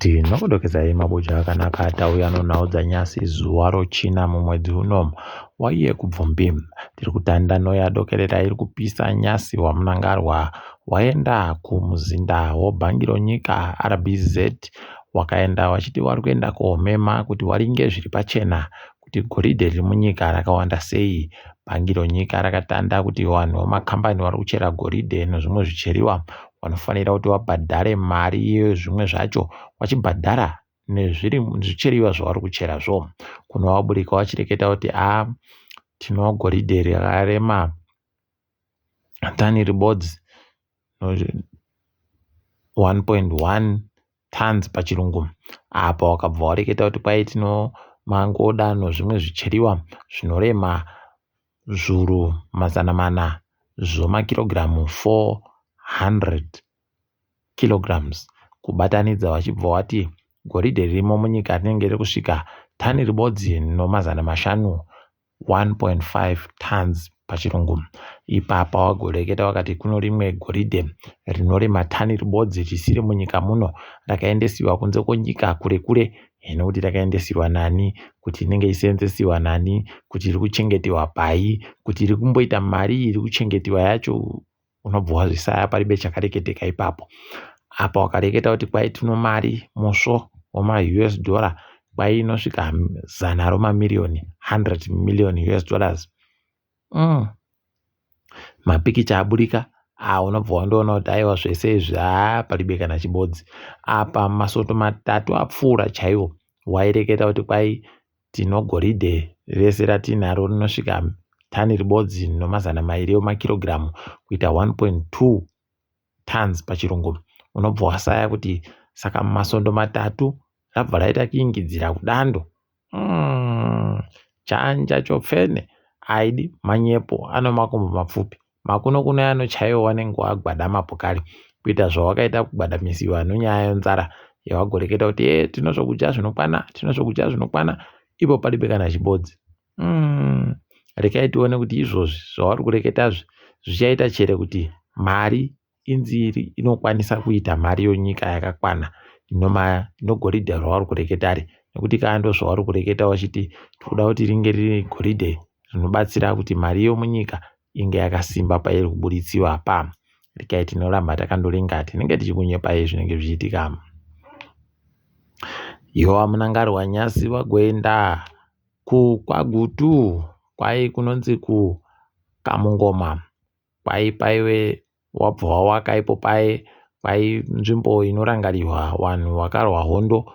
Tinokudokezai mabuja akanaka tauya nonhau dzanyasi zuva rochina mumwedzi uno waiye kubvumbi. Tiri kutanda noyadokerera iri kupisa nyasi waMnangarwa waenda kumuzinda wobhangi ronyika RBZ wakaenda wachiti wari kuenda komema kuti waringe zviri pachena kuti goridhe riri munyika rakawanda sei. Bhangi ronyika rakatanda kuti vanhu vemakambani vari kuchera goridhe nezvimwe zvicheriwa vanofanira kuti vabhadhare mari yezvimwe zvacho vachibhadhara nezvicheriwa zvavari kucherazvo. Kuno vaburika vachireketa kuti a tino goridhe rakarema tani ribodzi 1.1 tons pachirungu. Apa wakabva wareketa kuti kwai tino mangoda nozvimwe zvicheriwa zvinorema zvuru 400 zvomakirogiramu 400 kilograms kubatanidza vachibva wati goridhe ririmo munyika rinenge riri kusvika tani ribodzi nomazana mashanu 1.5 tons pachirungu. Ipapa wagoreketa wakati kuno rimwe goridhe rinorema tani ribodzi risiri munyika muno rakaendesiwa kunze kwenyika kure kure nekuti rakaendesiwa nani kuti inenge ichiseenzesiwa nani kuti iri kuchengetiwa pai kuti iri kumboita mari iri kuchengetiwa yacho unobva wazvisaya paribe chakareketeka ipapo. Apa wakareketa kuti kwai tino mari musvo wemaUS dollar kwai inosvika zana romamiriyoni 100 million US dollars. Mapikicha aburika ah, unobva wandoona kuti aiwa zvese izvi haa paribe kana chibodzi. Apa masoto matatu apfuura chaiwo waireketa kuti kwai Tino goridhe rese ratiinaro rinosvika tani ribodzi nomazana mairi emakirogiramu kuita 1.2 tons pachirungu. Unobva wasaya kuti saka mumasondo matatu rabva raita kuingidzira kudando. Chanja chopfene aidi manyepo ano makumbo mapfupi. Makunokuno anochaiwa wanenge wagwadama pokari kuita zvawakaita kugwadamisiwa nonyaya yenzara yawagoreketa kuti e tino zvokudya zvinokwana tino zvokudya zvinokwana ipo paribe kana chibodzi. Rekai tione kuti izvozvi zvavari kureketazvi zvichaita chere kuti mari inzi inokwanisa kuita mari yonyika yakakwana inogoridhe ravari kureketari nekuti kaa ndozvavari kureketa vachiti tikuda kuti ringe riri goridhe rinobatsira kuti mari yomunyika inge yakasimba pairi kuburitsiwa apa. Rekai tinoramba takandoringa tinenge tichikunyepai zvinenge zvichiitika. Yowa Munangarwa nyasi wagoenda kukwaGutu kwai kunonzi kuKamungoma kwai paive wabva wawaka ipo paye kwai nzvimbo inorangarirwa vanhu vakarwa hondo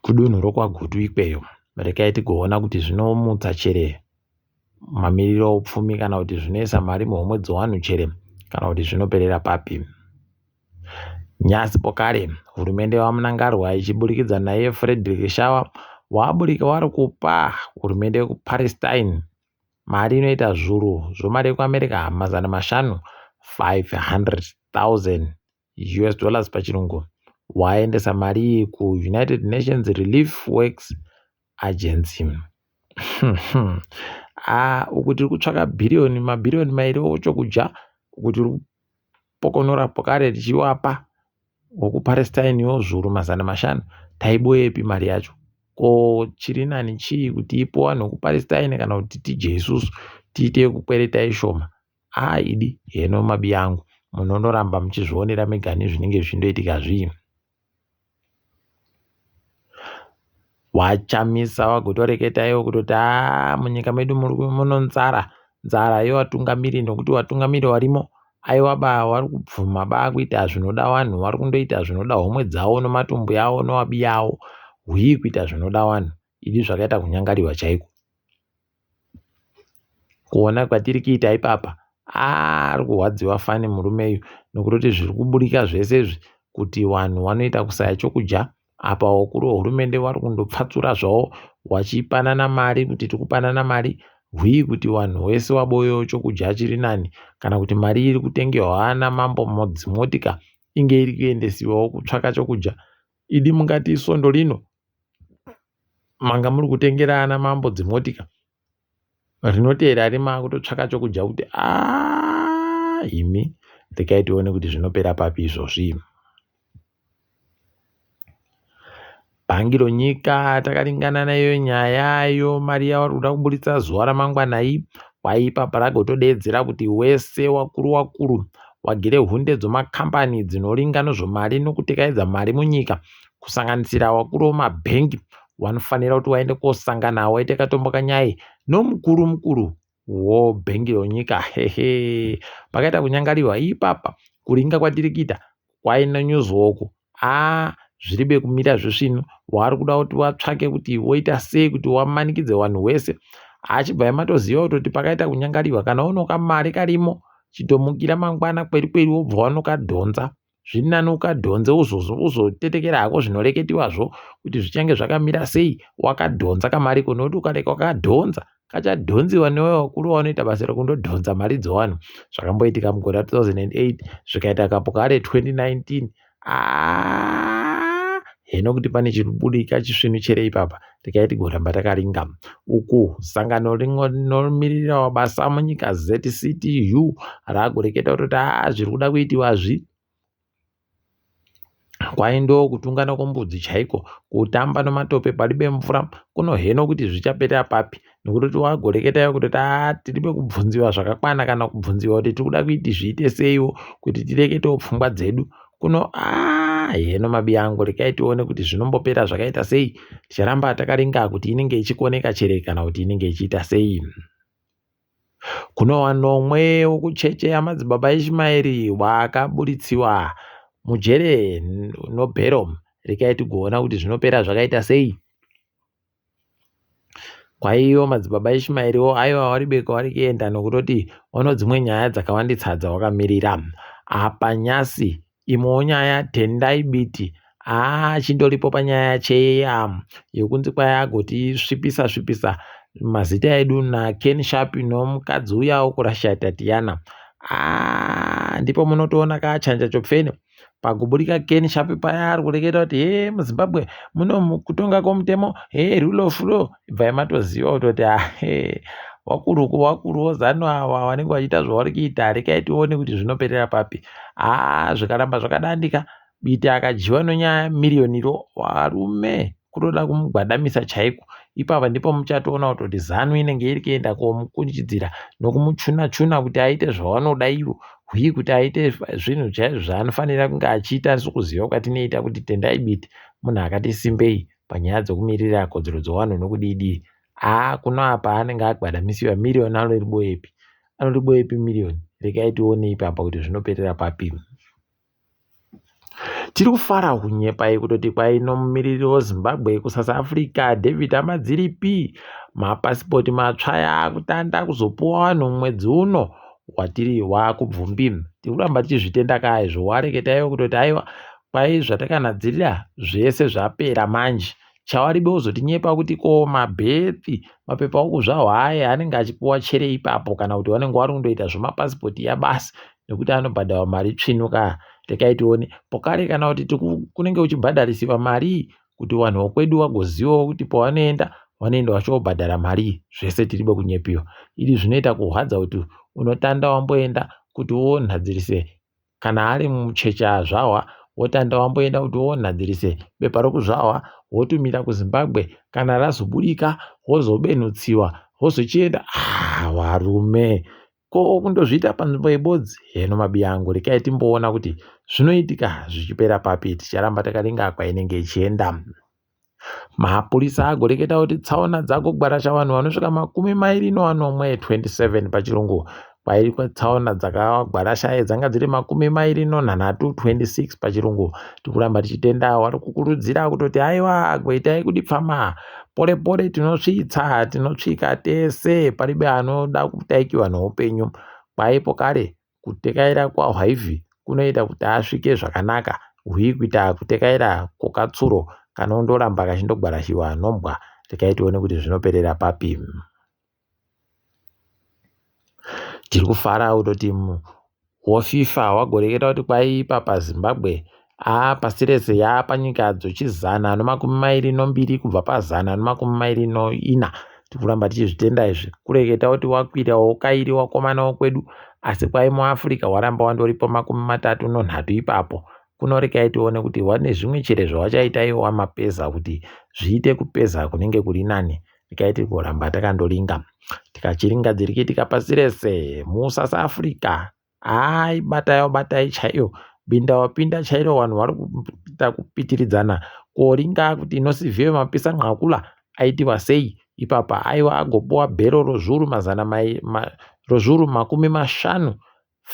kudunhu rokwaGutu ikweyo. Rekai tigoona kuti zvinomutsa chere mamiriro oupfumi kana kuti zvinoisa mari muhomwe dzevanhu chere kana kuti zvinoperera papi. Nyasi pokare hurumende yaVaMnangagwa ichiburikidza naiye Frederick Shawa waburika wari kupa hurumende yekuPalestine mari inoita zvuru zvemari yekuAmerica 500, 500,000 US dollars pachirungu waendesa mari iyi kuUnited Nations Relief Works Agency. Ah, uku tiri kutsvaka bhiriyoni mabhiriyoni mairi ochokudya uku tiri kupokonora pokare tichiwapa wokupalestine yo zvuru 500 taiboyepi mari yacho ko chiri nani chii kuti ipo vanhu vekupalestine kana kuti tidye isusu tiite yekukwereta ishoma Haa idi heno mabiyangu munondoramba muchizvionera megani zvinenge zvichindoitika zvii. Wachamisa wagotoreketa iwe kutoti haa munyika medu muno nzara nzara yevatungamiri nekuti vatungamiri varimo aiwa ba vari kubvuma ba kuita zvinoda vanhu vari kundoita zvinoda homwe dzavo nematumbu yavo nevabiyawo hwii kuita zvinoda vanhu idi zvakaita kunyangariwa chaiko. Kuona kwatiri kuita ipapa ari kurwadziwa fani murume uyu nokutoti zviri kuburika zvese izvi kuti vanhu vanoita kusaya chokudya apa vakuru vehurumende vari kundopfatsura zvavo vachipanana mari kuti tiri kupanana mari hwii kuti vanhu vese vaboyewo chokudya chiri nani kana kuti mari iri kutengerwa ana mambo dzimotika inge iri kuendesiwawo kutsvaka chokudya idi mungati svondo rino manga muri kutengera ana mambo dzimotika rinoteera ari makutotsvaka chokudya kuti aa imi rekai tione kuti zvinopera papi izvozvi. Bhangi ronyika takaringana naiyo nyaya yo mari yavari kuda kuburitsa zuva ramangwana iyi. Kwaipa paragotodeedzera kuti wese wakuru wakuru wagere hunde dzomakambani dzinoringa nozvomari nokutekaidza mari munyika kusanganisira wakuru womabhengi wanofanira kuti waende kosangana waite katombo kanyai nomukuru mukuru wobhengi ronyika. Hehe pakaita kunyangariwa ipapa kuringa kwatiri kuita kwainonyuzwa uku aa zviribe kumira zvisvinu waari kuda kuti watsvake kuti woita sei kuti wamanikidze vanhu wese achibva matoziva kutoti pakaita kunyangariwa kana unoka mari karimo chitomukira mangwana kweri kweri wobva wanokadhonza zviri nani ukadhonze uzotetekera hako zvinoreketiwazvo kuti zvichange zvakamira sei wakadhonza kamariko nokuti ukareka wakadhonza kachadhonziwa newe vakuru vanoita basa rekundodhonza mari dzevanhu zvakamboitika mugore ra2008 zvikaita kapo kare 2019 aa heno kuti pane chiribudika chisvinu chere ipapa regai tigoramba takaringa uku sangano rinomiririra mabasa munyika ZCTU raakureketa kutoti aa zviri kuda kuitiwa zvi Kwai ndokutungana kwembudzi chaiko kutamba nomatope paribe mvura kuno heno kuti zvichaperera papi nokutoti wagoreketayo kutoti aa tiribe kubvunziwa zvakakwana kana kubvunziwa kuti tiri kuda kuiti zviite seiwo kuti tireketewo pfungwa dzedu kuno aa heno mabi angu rekai tione kuti zvinombopera zvakaita sei ticharamba takaringa kuti inenge ichikoneka chere kana kuti inenge ichiita sei. Kuno wanomwe wokucheche yamadzibaba Ishimaeri wakabuditsiwa mujere nobhero. Rekai tigoona kuti zvinopera zvakaita sei. Kwaiyo madzibaba Ishimaeriwo aiwa wari beko wari kuenda nokutoti ono dzimwe nyaya dzakawanditsa dzawakamirira. Apa nyasi Imwewo nyaya Tendai Biti achindoripo panyaya yacheya yekunzi kwai agotisvipisa svipisa mazita edu naKen Sharp nomukadzi uya wokurussia Tatiana. Ah, ndipo munotoona kaachanja chopfene pakuburika Ken Sharp paya ari kureketa kuti he muZimbabwe muno kutonga kwomutemo he rule of law ibvai matoziva kutoti ahe wakuru wakuru wozanu ava vanenge vachiita zvavari kuita rekai tione kuti zvinoperera papi haa zvikaramba zvakadandika biti akadyiwa nonyaya miriyoniro varume kutoda kumugwadamisa chaiko ipapa ndipo muchatoona kutoti zanu inenge iri kuenda komukunjidzira nokumuchuna chuna kuti aite zvavanoda ivo hwii kuti aite zvinhu chaizvo zvaanofanira kunge achiita sokuziva kwatinoita kuti tendai biti munhu akati simbei panyaya dzokumirira kodzero dzevanhu nokudii haa kuno apa anenge agwadamisiwa miriyoni anoriboepi anoriboepi miriyoni regai tione ipapa kuti zvinoperera papi tiri kufara kunyepa kutoti kwaino mumiriri wezimbabwe kusouth africa david amadziripi mapasipoti matsva yaakutanda kuzopuwa vanhu mwedzi uno watiri waakubvumbi tiri kuramba tichizvitenda kaa izvo wareketaiwo kutoti aiwa kwai zvatakanadzirira zvese zvapera manje Chawaribe wozotinyepa kuti ko mabhethi mapepa okuzvahwa aye anenge achipuwa chere ipapo kana kuti vanenge vari kundoita zvemapasipoti yabasi nekuti anobhadharwa mari tsvinu ka rekai tione pokare kana kuti kunenge kuchibhadharisiwa mari kuti vanhu vokwedu vagozivawo kuti pavanoenda vanoenda vachiobhadhara mari zvese tiribe kunyepiwa idi zvinoita kurwadza kuti unotanda wamboenda kuti wonhadzirise Kana ari mucheche azvahwa wotanda wamboenda kuti wonhadzirise bepa rokuzvahwa wotumira kuZimbabwe kana razobudika wozobenhutsiwa wozochienda ah, varume ko kundozviita panzvimbo yebodzi heno mabiyangu rekai timboona kuti zvinoitika zvichipera papi ticharamba takaringa kwainenge ichienda. Mapurisa agoreketa kuti tsaona dzagogwarasha vanhu vanosvika 27 27 pachirungu kwaitwa tsaona dzakagwarasha dzanga dziri 23 26 pachirungu tikuramba tichitenda vari kukurudzira kutoti aiwa goitai kudipfama pore pore tinosvitsa tinotsvika tese paribe anoda kutaikiwa noupenyu kwaipo kare Kutekaira kwaHwaivhi kunoita kuti asvike zvakanaka hwi kuita kutekaira kwokatsuro kanondoramba kachindogwarashiwa nombwa. Regai tione kuti zvinoperera papi. Tiri kufara kutoti woFIFA wagoreketa kuti kwaipa paZimbabwe Haa pasi rese yaapanyika dzochizana no22 kubva pazana no24 tikuramba tichizvitenda izvi kureketa kuti wakwirawo kairi wakomana wokwedu asi kwai muAfrica waramba wandoripo 33 ipapo. Kuno rekai tione kuti wane zvimwe chere zvawachaita iwo wamapeza kuti zviite kupeza kunenge kuri nani. Rekai tigoramba takandoringa. Tikachiringa dzirikiitika pasi rese muSouth Africa. Hayi batai batai chaiyo binda wapinda chairo vanhu vari kuita kupitiridzana koringa kuti inosiviwe mapisa nqakula aitiwa sei ipapa aiwa agopuwa bhero rozvuru mazana mai, ma, rozvuru 50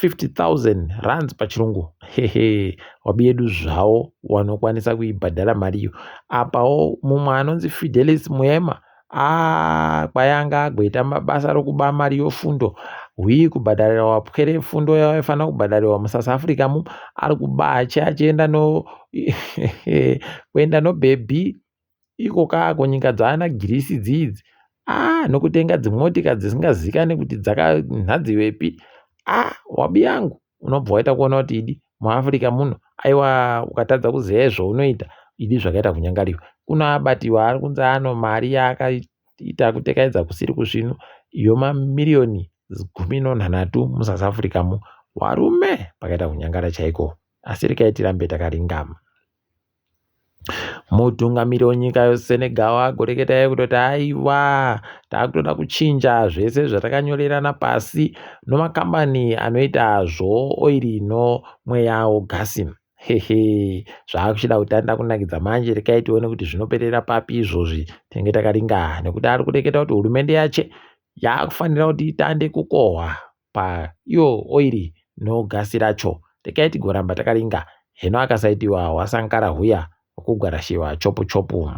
50,000 rands pachirungu hehe wabi yedu zvawo wanokwanisa kuibhadhara mari iyo apawo mumwe anonzi Fidelis Muyema aa kwayanga agoita basa rokuba mari yofundo hwii kubhadharira wapwere fundo yavaifanira kubhadharirwa muSouth Africa mu ari kuba achi achienda no kuenda nobhebhi iko kaa kunyika dzaana Girisi dziidzi aa nokutenga dzimotika dzisingaziikani kuti dzakanhadziwepi aa wabi yangu unobva waita kuona kuti idi muAfrica muno aiwa ukatadza kuziva zvaunoita idi zvakaita kunyangariwa kuno abatiwa ari kunzi ano mari yaakaita kutekaidza kusiri kusvinu iyo mamiriyoni 13 muSouth Africa mu warume pakaita kunyangara chaiko asi rekai tirambe takaringama. Mutungamiri wenyika yeSenegal agoreketa kutoti aiwa takutoda kuchinja zvese zvatakanyorerana pasi nomakambani anoita zvooiri nomweya wogasi. Hehe zvakuchida kutanda kunakidza manje rekai tione kuti zvinoperera papi izvozvi tinenge takaringa nekuti ari kureketa kuti hurumende yache yakufanira kuti itande kukohwa paiyo oiri nogasi racho. Rekai tigoramba takaringa heno akasaitiwa hwasankara huya hwekugwarashiwa chopu chopu.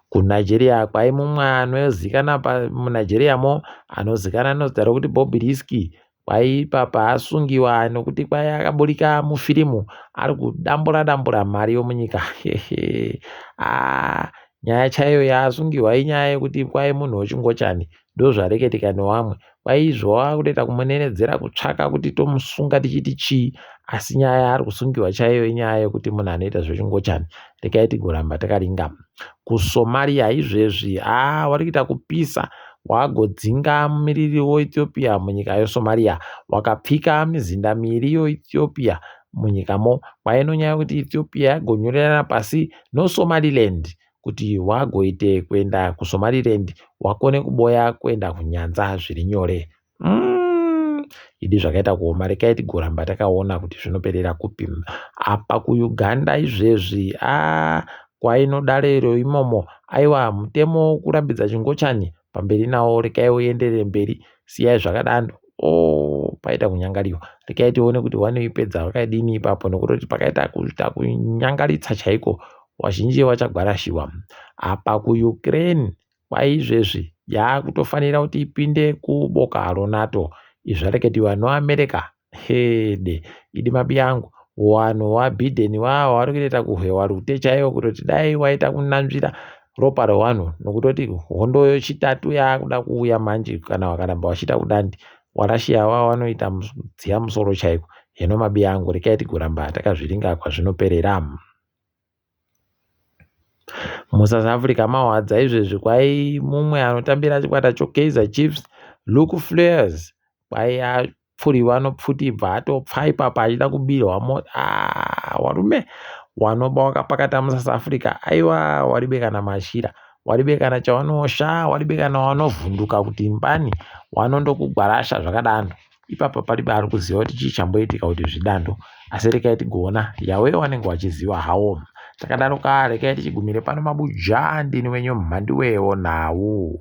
KuNigeria kwai mumwe anozikana muNigeria mo anozikana nozita rokuti Bobrisky kwai ipapa asungiwa nokuti kwai akaburika mufirimu ari kudambura dambura mari yomunyika hehe ah, nyaya chaiyo yaasungiwa inyaya yekuti kwai munhu wechingochani ndozvareketika newamwe kwaizvo wakutoita kumunenedzera kutsvaka kuti tomusunga tichiti chii asi nyaya yaari kusungiwa chaiyo inyaya yekuti munhu anoita zvechingochani rekai tigoramba takaringa kuSomalia izvezvi haa wari kuita kupisa wagodzinga mumiriri weEthiopia munyika yeSomalia wakapfika mizinda miiri yeEthiopia munyikamo kwainonyaya kuti Ethiopia yagonyorerana pasi noSomaliland kuti wagoite kuenda kuSomaliland wakone kuboya kuenda kunyanza zviri nyore. Idi zvakaita kuoma rekai tigoramba takaona kuti zvinoperera kupi. Apa kuUganda izvezvi aa kwainodarero imomo aiwa mutemo wokurambidza chingochani pamberi nawo rekai uenderere mberi siyai zvakadaro oh paita kunyangariwa rekai tione kuti wanoipedza vakadini ipapo nokutoti pakaita kuita kunyangaritsa chaiko wazhinji wachagwarashiwa apa kuUkraine kwaizvezvi yakutofanira kuti ipinde kuboka roNATO izvi zvareketiwa noAmerica hede idi mabi angu wanhu waBiden wawa wari kutoita kuhwewa rute chaiwo kutoti dai waita kunanzvira ropa rewanhu nokutoti hondo yechitatu yaakuda kuuya manje kana wakaramba wachiita kudandi waRussia wava wanoita dziya musoro chaiko heno mabi angu rekai tigoramba takazviringa kwazvinoperera. MuSouth Africa mahwadza izvezvi kwai mumwe anotambira chikwata choKaizer Chiefs Luke Fleurs kwai apfuriwa nopfuti ibva atopfa ipapa achida kubirwa mota ah, warume wanoba wakapakata muSouth Africa aiwa waribe kana mashira waribe kana chawanosha waribe kana wanovhunduka kuti mbani wanondokugwarasha zvakadaro ipapa paribe ari kuziva kuti chii chamboitika kuti zvidando asi rekai tigoona yawe wanenge wachiziva hawo takadaro ka rekai tichigumire pano mabuja ndini wenyu mhandiwewo nhau.